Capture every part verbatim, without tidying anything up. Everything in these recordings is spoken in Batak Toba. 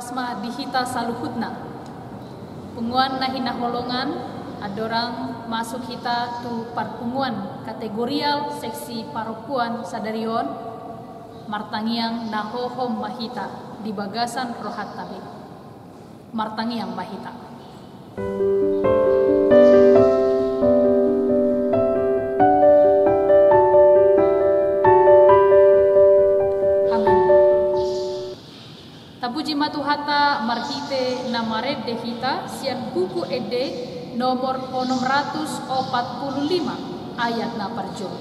Ma di hita saluhutna. Punguan na hinaholongan, andorang masuk hita tu parpunguan kategorial seksi parompuan sadari on, martangiang na hohom ma hita di bagasan rohanta be. Martangiang ma hita. Amin. Tapuji ma Tuhanta marhite na marende hita sian Buku Ende nomor onom ratus opat pulu lima, ayat na parjolo.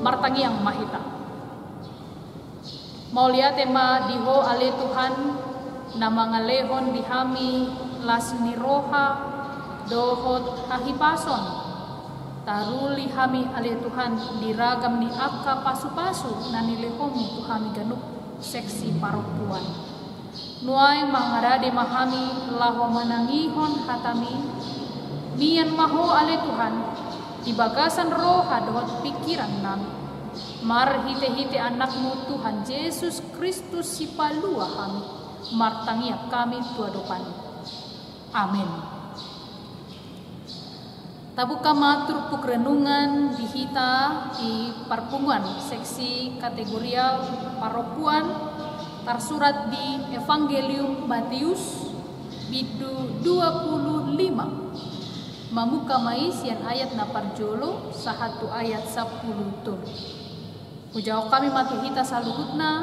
Martangiang ma hita. Mauliate ma di Ho ale Tuhan, na mangalehon di hami las ni roha dohot hahipason. Taruli hami ale Tuhan di ragam ni angka pasupasu na nilehonmu tu hami ganup seksi parompuan. Nuaeng mangarade ma hami laho manangihon hatami. Mian ma Ho ale Tuhan di bagasan roha dohot pingkiran nami. Marhitehite Anakmu Tuhan Jesus Kristus Sipalua hami, martangiang hami tu adopanMu. Amin. Tabuka ma turpuk renungan di hita di parpunguan seksi kategorial parompuan, tarsurat di Evangelium Mateus, bindu dua pulu lima. Mamungka ma i sian ayat na parjolo sahat tu ayat sampulu tolu. Hujaha hami ma tu hita saluhutna.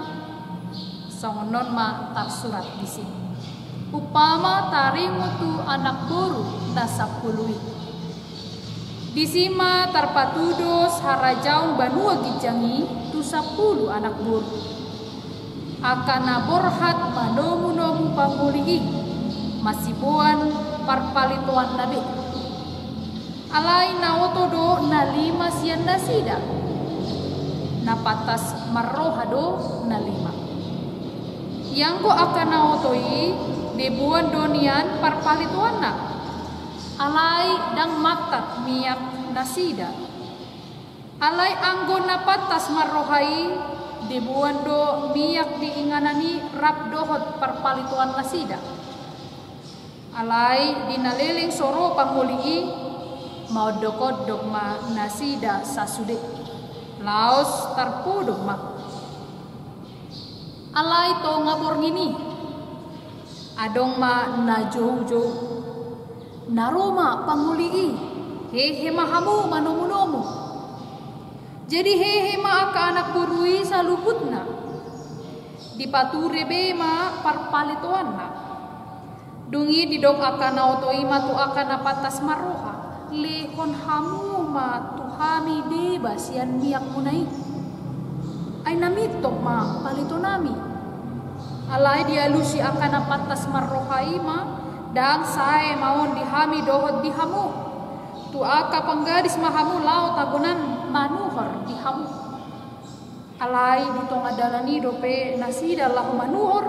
Songon on ma tarsurat disi: Umpama taringot tu anak boru na sampulu i. Disi ma tarpatudos harajaon banua ginjang i tu sampulu anak boru. Angka na borhat manomunomu pangoli i, masiboan parpalitoanna be. Alai na oto do na lima sian nasida. Na pantas marroha do na lima. Ianggo angka na oto i, deboan do nian parpalitoanna. Alai ndang mantat miak nasida. Alai anggo na pantas marroha i, deboan do miak di inganan i rap dohot parpalitoan nasida. Alai di na leleng so ro pangoli i, maondokondok ma nasida sasude, laos tarpodom ma. Alai tonga borngin i, adong ma na joujou. Na ro ma pangoli i, hehe ma hamu manomunomu. Jadi hehe ma angka anak boru i saluhutna. Dipature be ma parpalitoanna. Dung i didok angka na oto i ma tu angka na pantas marroha: Lehon hamu ma tu hami deba sian miakmuna i. Ai na mintop ma palitonami. Alai dialusi angka na pantas marroha i ma: Ndang sae ma on di hami dohot di hamu. Tu angka panggadis ma hamu laho tagonan manuhor di hamu. Alai di tonga dalan i dope nasida laho manuhor,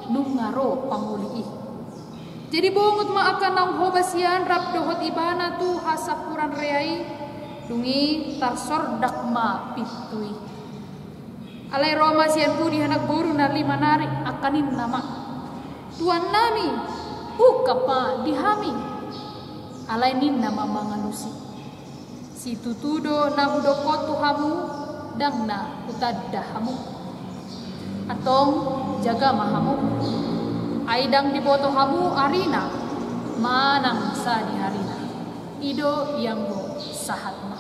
nunga ro pangoli i. Jadi bongot ma angka naung hobas i an rap dohot ibana tu hasampuran rea i, dung i tarsordak ma pintu i. Alai ro ma sian pudi anak boru na lima nari, angka ninna ma: Tuannami, ungkap ma di hami. Alai ninna ma mangalusi: Situtu do na hudokkon tu hamu, ndang na hutanda hamu. Antong jaga ma hamu. Ai ndang diboto hamu arina manang sadi arina. I do ianggo sahatna.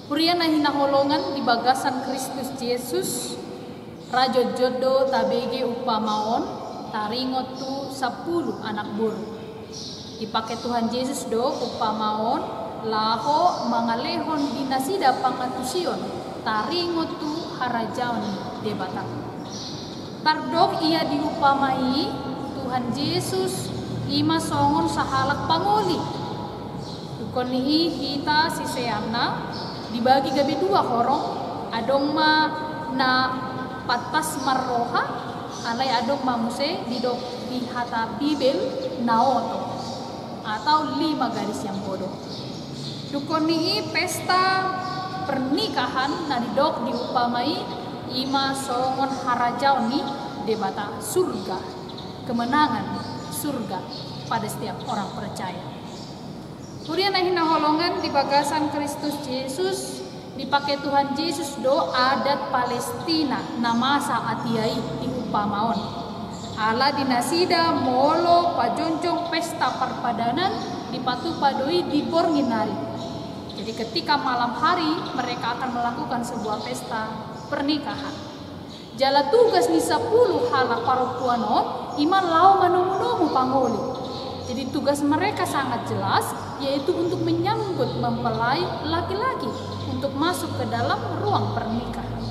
Huria na hinaholongan di bagasan Kristus Jesus, ra jotjot do tabege umpama on taringot tu sampulu anak boru. Dipake Tuhan Jesus do umpama on laho mangalehon di nasida pangantusion taringot tu harajaon ni Debata. Tardok ia di umpama i, Tuhan Jesus i ma songon sahalak pangoli. Dungkon ni i hita siseanna dibagi gabe dua horong, adong ma na pantas marroha, alai adong ma muse didok di hata Bibel na oto atau lima gadis yang bodoh. Dungkon ni i pesta pernikahan na didok di umpama i, i ma songon harajaon ni Debata, surga, kemenangan surga pada setiap orang percaya. Huria na hinaholongan di bagasan Kristus Jesus, dipake Tuhan Jesus do adat Palestina na masa atia i di umpama on. Ala di nasida molo pajongjong pesta parpadanan dipatupa do i di borngin ari. Jadi ketika malam hari mereka akan melakukan sebuah pesta pernikahan. Jala tugas ni sapuluh halak parompuan on i ma laho manomunomu pangoli. Jadi tugas mereka sangat jelas, yaitu untuk menyambut mempelai laki-laki untuk masuk ke dalam ruang pernikahan.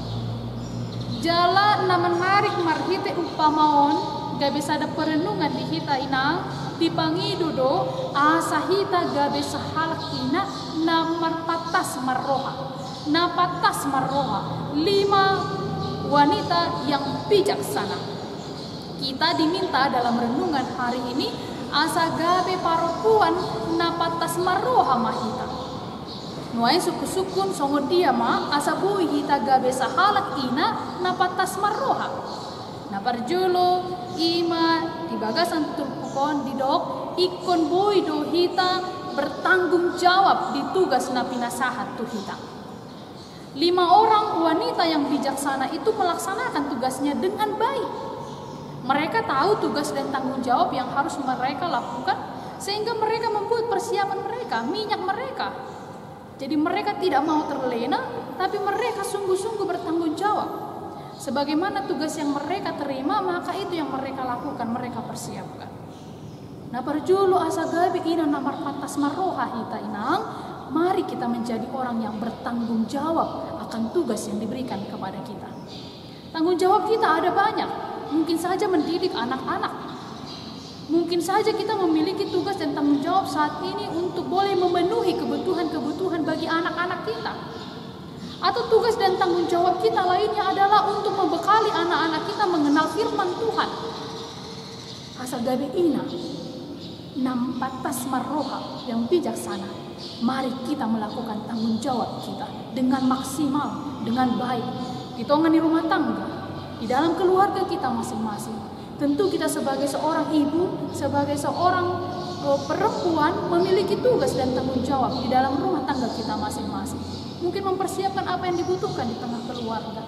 Jala na menarik marhite umpama on gabe sada perenungan di hita inang, dipangido do asa hita gabe sahalak ina na marpantas marroha. Na pantas marroha, lima wanita yang bijaksana. Kita diminta dalam renungan hari ini asa gabe parompuan na pantas marroha ma hita. Nuaeng sungkun-sungkun songon dia ma asa boi hita gabe sahalak ina na pantas marroha. Na parjolo i ma di bagasan turpuk on didok ingkon boi do hita bertanggung jawab di tugas na pinasahat tu hita. Lima orang wanita yang bijaksana itu melaksanakan tugasnya dengan baik. Mereka tahu tugas dan tanggung jawab yang harus mereka lakukan, sehingga mereka membuat persiapan mereka, minyak mereka. Jadi mereka tidak mau terlena, tapi mereka sungguh-sungguh bertanggung jawab. Sebagaimana tugas yang mereka terima, maka itu yang mereka lakukan, mereka persiapkan. Na parjolo asa gabe ina na marpantas marroha hita inang, mari kita menjadi orang yang bertanggung jawab akan tugas yang diberikan kepada kita. Tanggung jawab kita ada banyak, mungkin saja mendidik anak-anak. Mungkin saja kita memiliki tugas dan tanggung jawab saat ini untuk boleh memenuhi kebutuhan-kebutuhan bagi anak-anak kita. Atau tugas dan tanggung jawab kita lainnya adalah untuk membekali anak-anak kita mengenal firman Tuhan. Asa gabe ina na pantas marroha yang bijaksana, mari kita melakukan tanggung jawab kita dengan maksimal, dengan baik di tonga ni rumah tangga, di dalam keluarga kita masing-masing. Tentu kita sebagai seorang ibu, sebagai seorang eh, perempuan memiliki tugas dan tanggung jawab di dalam rumah tangga kita masing-masing. Mungkin mempersiapkan apa yang dibutuhkan di tengah keluarga.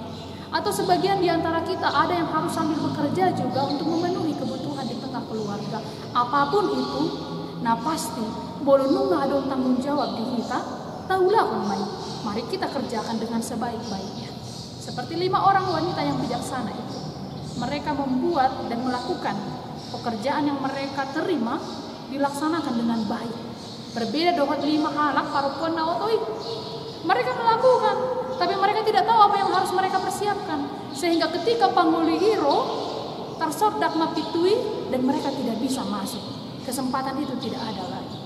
Atau sebagian di antara kita ada yang harus sambil bekerja juga untuk memenuhi kebutuhan di tengah keluarga. Apapun itu, na pasti, molo nunga adong tanggung jawab di hita, taulahon ma i. Mari kita kerjakan dengan sebaik-baiknya. Seperti lima orang wanita yang bijaksana itu. Mereka membuat dan melakukan pekerjaan yang mereka terima dilaksanakan dengan baik. Berbeda dohot lima halak parompuan na oto i. Mereka melakukan, tapi mereka tidak tahu apa yang harus mereka persiapkan. Sehingga ketika pangoli i ro, tarsordak ma pintu i dan mereka tidak bisa masuk. Kesempatan itu tidak ada lagi.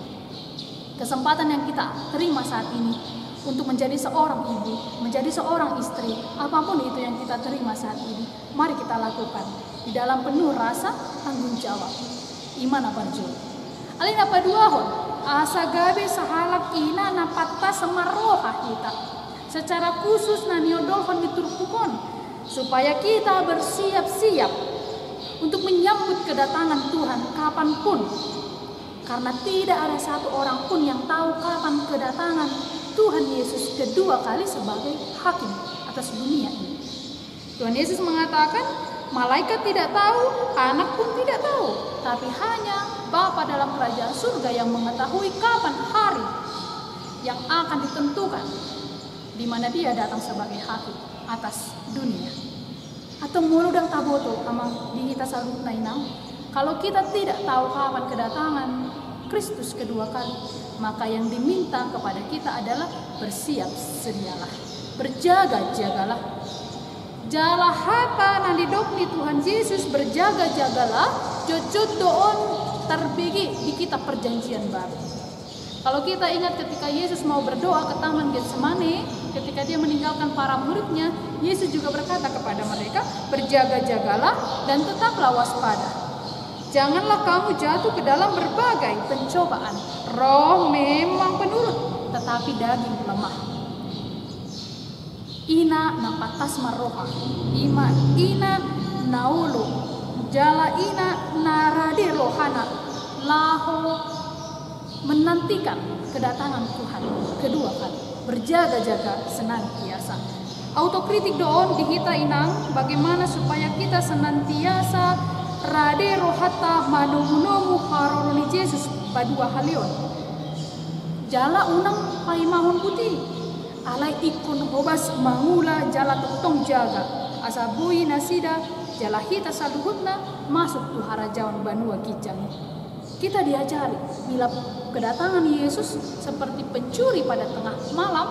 Kesempatan yang kita terima saat ini untuk menjadi seorang ibu, menjadi seorang istri, apapun itu yang kita terima saat ini, mari kita lakukan di dalam penuh rasa tanggung jawab. I ma na parjolo. Alai na paduahon, asa gabe sahalak ina na pantas marroha hita. Secara khusus na niondolhon di turpuk on, supaya kita bersiap-siap untuk menyambut kedatangan Tuhan kapanpun. Karena tidak ada satu orang pun yang tahu kapan kedatangan Tuhan Yesus kedua kali sebagai hakim atas dunia ini. Tuhan Yesus mengatakan, malaikat tidak tahu, anak pun tidak tahu, tapi hanya Bapa dalam kerajaan surga yang mengetahui kapan hari yang akan ditentukan di mana Dia datang sebagai hakim atas dunia. Atau molo ndang taboto, amang, di hita saluhutna, inang, kalau kita tidak tahu kapan kedatangan Kristus kedua kali, maka yang diminta kepada kita adalah bersiap sedialah, berjaga-jagalah. Jala hata na nidok ni Tuhan Jesus, berjaga-jagalah, jotjot do on tarbege di kitab Perjanjian Baru. Kalau kita ingat, ketika Yesus mau berdoa ke Taman Getsemane, ketika Dia meninggalkan para muridnya, Yesus juga berkata kepada mereka, "Berjaga-jagalah dan tetaplah waspada. Janganlah kamu jatuh ke dalam berbagai pencobaan. Roh memang penurut, tetapi daging lemah." Ina na pantas marroha, ima ina na olo, jala ina na rade rohana laho menantikan kedatangan Tuhan kedua kali, berjaga-jaga senantiasa. Autokritik do on di hita, inang, bagaimana supaya kita senantiasa rade rohanta manomu-nomu haroro ni Jesus paduahalion. Jala unang paimahon buti, alai ingkon hobas mangula jala tongtong jaga, asa boi nasida jala hita saluhutna masuk tu harajaon banua ginjang i. Kita diajari, bila kedatangan Yesus seperti pencuri pada tengah malam,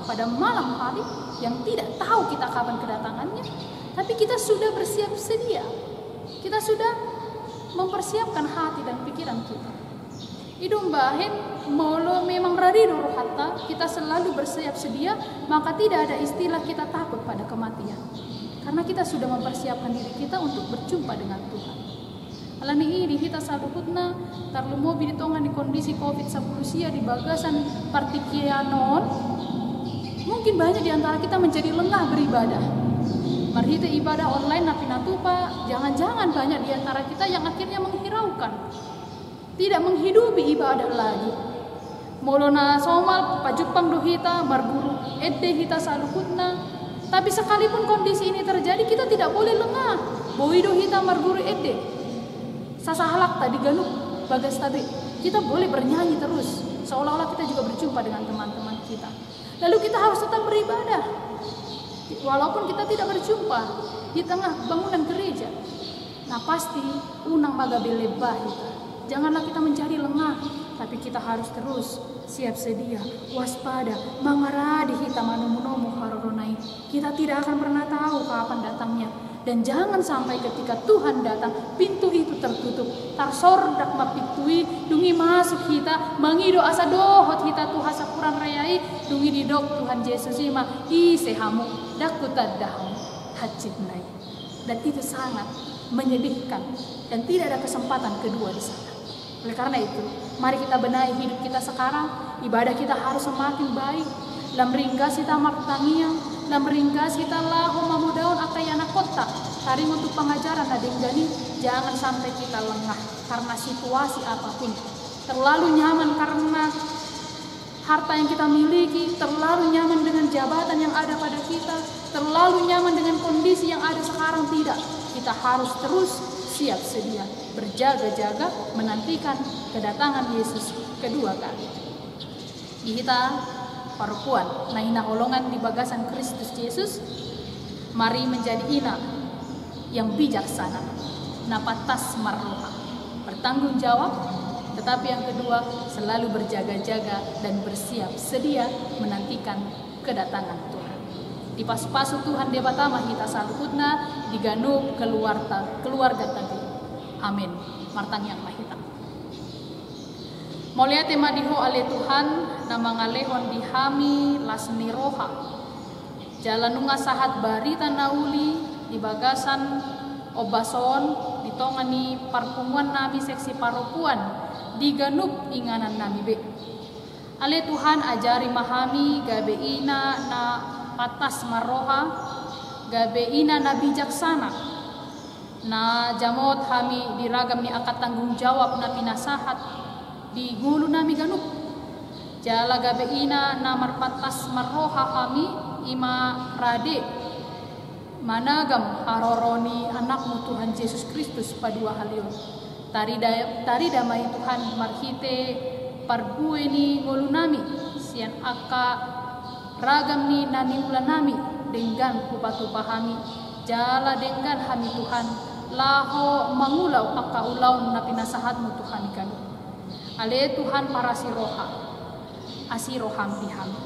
pada malam hari, yang tidak tahu kita kapan kedatangannya, tapi kita sudah bersiap sedia. Kita sudah mempersiapkan hati dan pikiran kita. I do umbahen, molo memang rade do rohanta, kita selalu bersiap sedia, maka tidak ada istilah kita takut pada kematian. Karena kita sudah mempersiapkan diri kita untuk berjumpa dengan Tuhan. Alani i, di hita saluhutna, tarlumobi di tonga ni kondisi covid sampulu sia di bagasan partingkian on, mungkin banyak di antara kita menjadi lengah beribadah. Marhite ibadah online na pinatupa, jangan-jangan banyak di antara kita yang akhirnya menghiraukan, tidak menghidupi ibadah lagi. Molo na somal, pajumpang do hita, marguru ende hita saluhutna. Tapi sekalipun kondisi ini terjadi, kita tidak boleh lengah. Boi do hita marguru ende. Sasahalakta di ganup bagasta be, kita boleh bernyanyi terus, seolah-olah kita juga berjumpa dengan teman-teman kita. Lalu kita harus tetap beribadah, walaupun kita tidak berjumpa di tengah bangunan gereja. Na pasti, unang ma gabe leba hita. Janganlah kita menjadi lengah, tapi kita harus terus siap sedia, waspada, mangarade hita manomu-nomu harorona i. Kita tidak akan pernah tahu kapan datangnya. Dan jangan sampai ketika Tuhan datang, pintu itu tertutup. Tarsordak ma pintu i, dung i masuk hita, mangido asa dohot hita tu hasampuran rea i, dung i didok Tuhan Jesus i ma, "Ise hamu? Ndang hutanda hamu." Hansit nai. Dan itu sangat menyedihkan. Dan tidak ada kesempatan kedua di sana. Oleh karena itu, mari kita benahi hidup kita sekarang. Ibadah kita harus semakin baik. Lam ringgas hita martangiang, lam ringgas hita laho mamodahon angka ianakhonta taringot tu pangajaran na denggan i. Jangan sampai kita lengah karena situasi apapun. Terlalu nyaman karena harta yang kita miliki, terlalu nyaman dengan jabatan yang ada pada kita, terlalu nyaman dengan kondisi yang ada sekarang, tidak. Kita harus terus siap sedia, berjaga-jaga menantikan kedatangan Yesus kedua kali. Di hita parompuan na hinaholongan di bagasan Kristus Jesus, mari menjadi ina yang bijaksana, na pantas marroha, bertanggung jawab, tetapi yang kedua, selalu berjaga-jaga dan bersiap sedia menantikan kedatangan Tuhan. Dipasu-pasu Tuhan Debata ma hita saluhutna di ganup keluarta, keluarganta be. Amin. Martangiang ma hita. Mauliate ma di Ho ale Tuhan, na mangalehon di hami las ni roha. Jala nunga sahat barita na uli di bagasan ombas on di tonga ni parpunguan nami seksi parompuan di ganup inganan nami be. Ale Tuhan, ajari ma hami gabe ina na pantas marroha, gabe ina na bijaksana, na jamot hami di ragam ni angka tanggung jawab na pinasahat di ngolu nami ganup. Jala gabe ina na marpantas marroha hami, ima rade managam haroro ni Anakmu Tuhan Jesus Kristus paduahalion. Tarida, tarida ma i Tuhan marhite parbue ni ngolunami, sian angka ragam ni na niulanami, denggan hupatupa hami, jala denggan hami Tuhan, laho mangula angka ulaon na pinasahatmu tu hami ganup. Ale Tuhan parasi roha, asi roham di hami.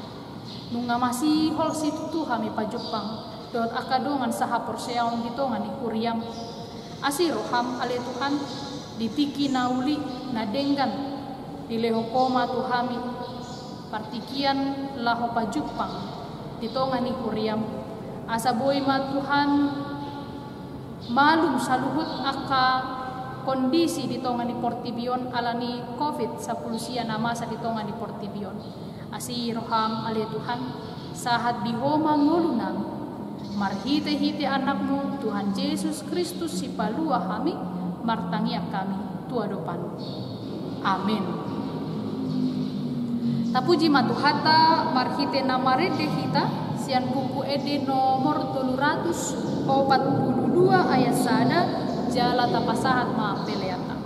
Nunga masihol situtu hami pajumpang dohot angka dongan sahaporseaon di tonga ni huriam. Asi roham ale Tuhan, di tingki na uli na denggan dilehon Ho ma tu hami partingkian laho pajumpang di tonga ni huriam. Asa boi ma Tuhan malum saluhut angka kondisi di tonga ni portibi on ala ni covid sampulu sia na masa di tonga ni portibi on. Asi roham ale Tuhan, sahat di Ho ma ngolunami. Marhitehite Anakmu Tuhan Jesus Kristus Sipalua hami, martangiang hami tu adopanmu. Amin. Tapuji ma Tuhanta marhite na marende hita sian Buku Ende nomor tolu ratus opat pulu dua ayat sada, jala tapasahat ma peleanta.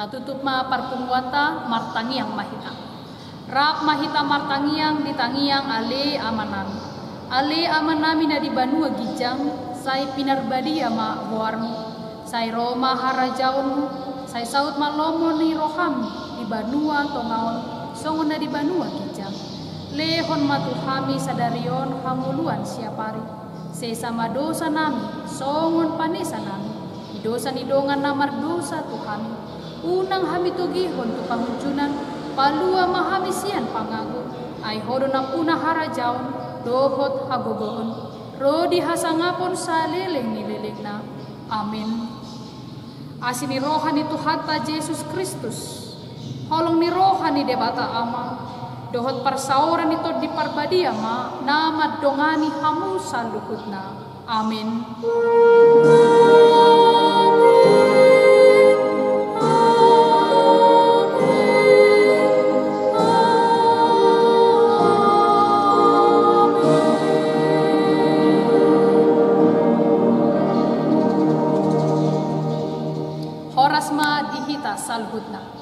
Tatutup ma parpunguanta, martangiang ma hita. Rap ma hita martangiang di tangiang Ale Amanami. Ale Amanami na di banua ginjang, sai pinarbadia ma goarmu. Sai ro ma harajaonmu, sai saut ma lomo ni roham di banua tonga on, songon na di banua ginjang. Lehon ma tu hami sadari on hangoluan siapari. Sesa ma dosanami, songon panesanami di dosa ni dongan na mardosa tu hami. Unang hami togihon tu pangunjunan, palua ma hami sian pangago. Ai Ho do nampuna harajaon dohot hagogoon ro di hasangapon saleleng ni lelengna. Amin. Asi ni roha ni Tuhanta Jesus Kristus, holong ni roha ni Debata Ama, dohot parsaoran ni Tondi Parbadia ma na mandongani hamu saluhutna. Amin. Horas ma di hita saluhutna.